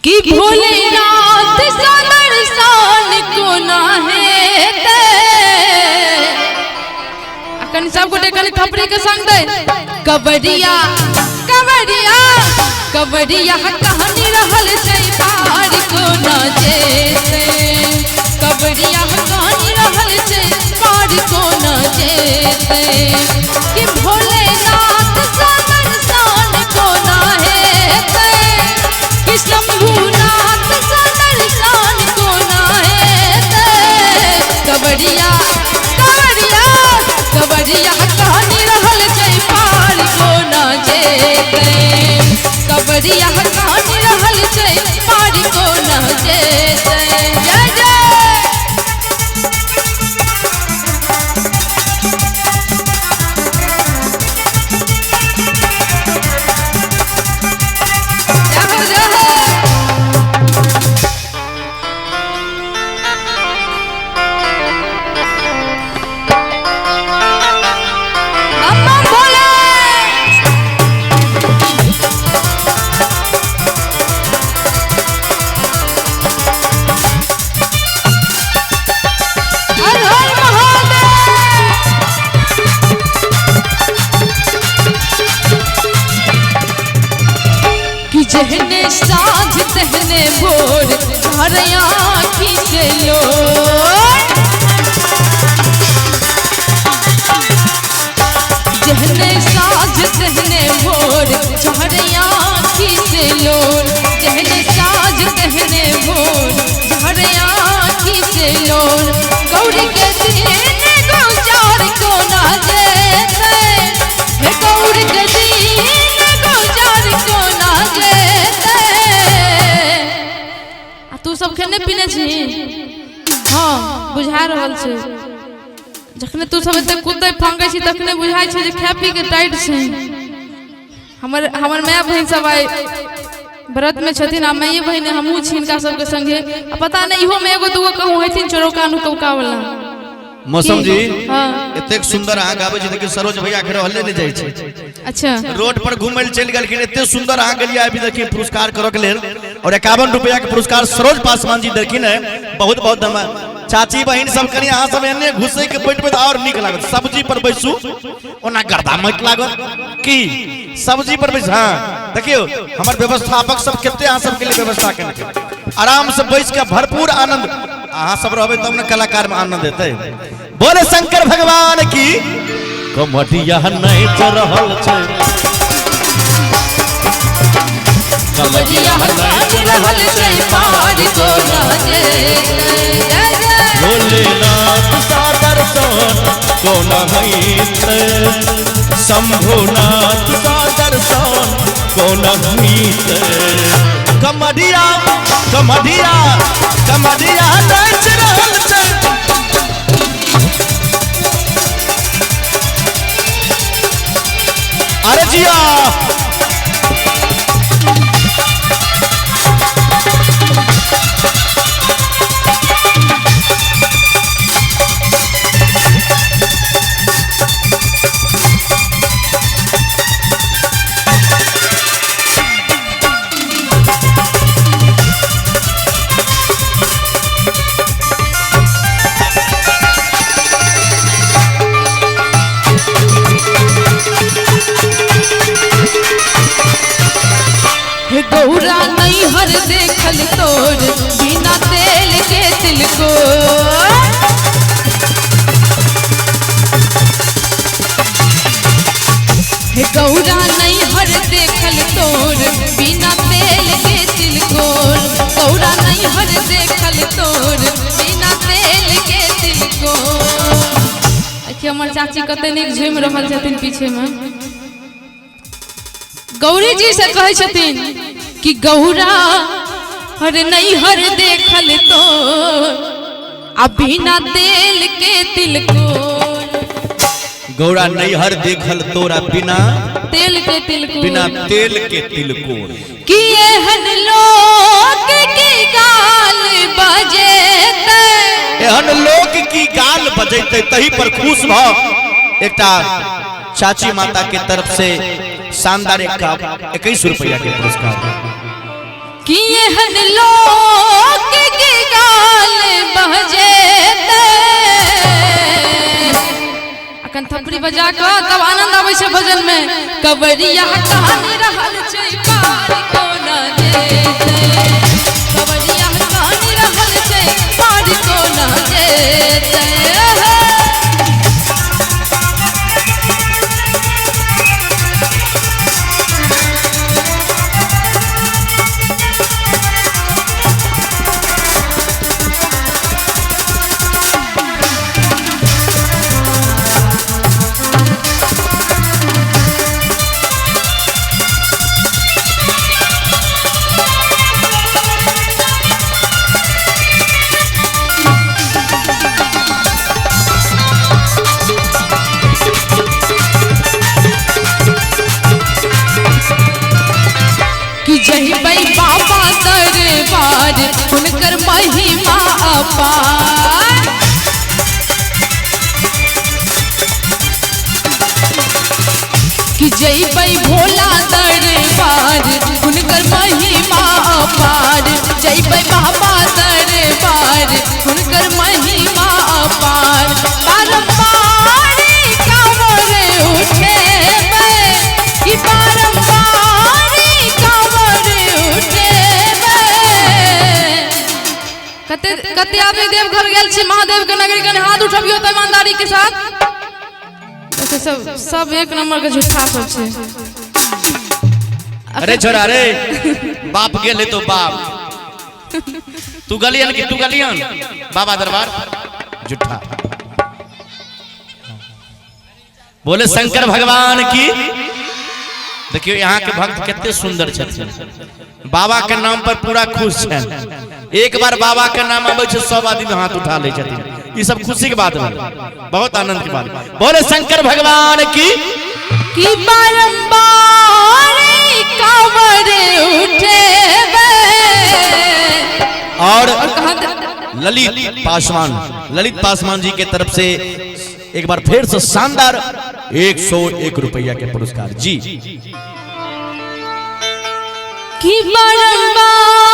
कि भोलेनाथ सँ दर्शन कोना हेतै। आ कनि सब गोटे कनि थपड़ी के संग दे। कबड़िया कबड़िया कबड़िया कहानी रहल छै पार कोना जेतै। कबड़िया कहानी रहल छै पार कोना जेतै। कि भोलेनाथ सँ दर्शन कोना हेतै। कि शंभुनाथ सँ दर्शन कोना हेतै। कबड़िया कबड़िया कबड़िया कहानी रहल छै पार कोना जेतै। कबड़िया कहानी रहल छै पार कोना जेतै। जय जय। जय हो जय हो। बम बम भोले। हर हर महादेव। कि जहने साँझ तहने भोर झर आँखी से लोर। जहने साँझ तहने भोर झर आँखी से लोर। जहने साँझ तहने भोर झर आँखी से लोर। गौरी के दिन गुजार कोना जेतै। हे गौरी के दिन गुजार कोना जेतै। आ तू सब खेने पीने छी? हाँ, बुझा रहल छै। जखने तू सब एते कुदै फांकै छी तखने बुझाइ छै जे खाय पी के टाइट छै। हमर हमर माय बहिन सब आइ व्रत में छथिन आ माइए बहिन हमहूँ छी हिनका सबके संगे। आ पता नहि इहो में एगो दूगो कहूँ हेथिन चोरौका नुकौका वाला। मौसम जी, हाँ। एतेक सुंदर अहाँ गाबै छी, लेकिन सरोज भैया के रहले नहि जाइ छै। अच्छा। रोड पर घूमै लए चलि गेलखिन। एते सुंदर अहाँ गेलियै, अभी देखिए पुरस्कार करऽ के लेल और 51 रुपया के पुरस्कार सरोज पासवान जी देलखिन है। बहुत बहुत धन्यवाद। चाची बहिन सब, कनि अहाँ सब एने घुसै के बैठबै तऽ और नीक लागत। सब्जी पर बैसू, ओना गर्दा माटि लागत की सब्जी पर बैस। हाँ, देखियौ हमर व्यवस्थापक सब कते अहाँ सबके लिए व्यवस्था केने छै। आराम से बैस के भरपूर आनंद। अहाँ सब रहबै तब ने कलाकार में आनंद एतै। बोले शंकर भगवान की। कमटिया नाचि रहल छै, कबड़िया नाच रहल छै पार कोना जेतै। जय जय। भोलेनाथ सा दर्शन कोना होइतै, शंभुनाथ सा दर्शन कोना होइतै। कमरिया कमरिया कमरिया नाचि रहल छै। अरे जिया। हे गौरा नैहर देखल तोर बिना तेल के तिलको। हे गौरा नैहर देखल तोर बिना तेल के तिलकोर। गौरा नैहर देखल तोर बिना तेल के तिलकोर। देखियौ हमर चाची कते नीक झूमि रहल छथिन पीछे में। गौरी जी से कहै छथिन कि गौरा हर नैहर देखल तोर आ बिना तेल के तिलकोर। गौरा नैहर देखल तोरा बिना तेल के तिलकोर, बिना तेल के तिलकोर। कि एहन लोक की गाल बजेतै। एहन लोक की गाल बजेतै, तही पर खुश भ एकटा चाची माता के तरफ से शानदार 21 रुपया के पुरस्कार। कि एहन लोक के गाल बजेतै। अखन थपड़ी बजा कऽ तब आनंद आबै छै भजन में। कवरिया कहानी रहल छै पार कोना जेतै, कवरिया कहानी रहल छै पार कोना जेतै। कि जहिबै बाबा दरबार हुनकर महिमा अपार। कि जइबै भोला दरबार हुनकर महिमा अपार, जइबै बाबा दरबार हुनकर महिमा अपार। बारम्बार कांवर उठेबै, कि बारम्बार कांवर उठेबै। कते कते आदमी देवघर गेल छी महादेव के नगरी? कने हाथ उठबियो तऽ ईमानदारी के साथ। देखियौ, सब सब एक नंबर के झूठा सब छै। अरे छोरा रे, बाप गेले तो बाप तू गलियन कि तू गलियन बाबा दरबार झूठा। बोले शंकर भगवान की। देखियो यहाँ के भक्त कितने सुंदर छथिन, बाबा के नाम पर पूरा खुश छनि। एक बार बाबा के नाम आबै छै सब आदमी हाथ उठा लै छथिन। ई सब खुशी के बात भेल, बहुत आनंद के बात। बोले शंकर भगवान की। कि बारंबार कांवर उठेबै। और और कहाँ ललित पासवान, ललित पासवान जी के तरफ से एक बार फिर से शानदार 101 रुपया के पुरस्कार जी। कि बारंबार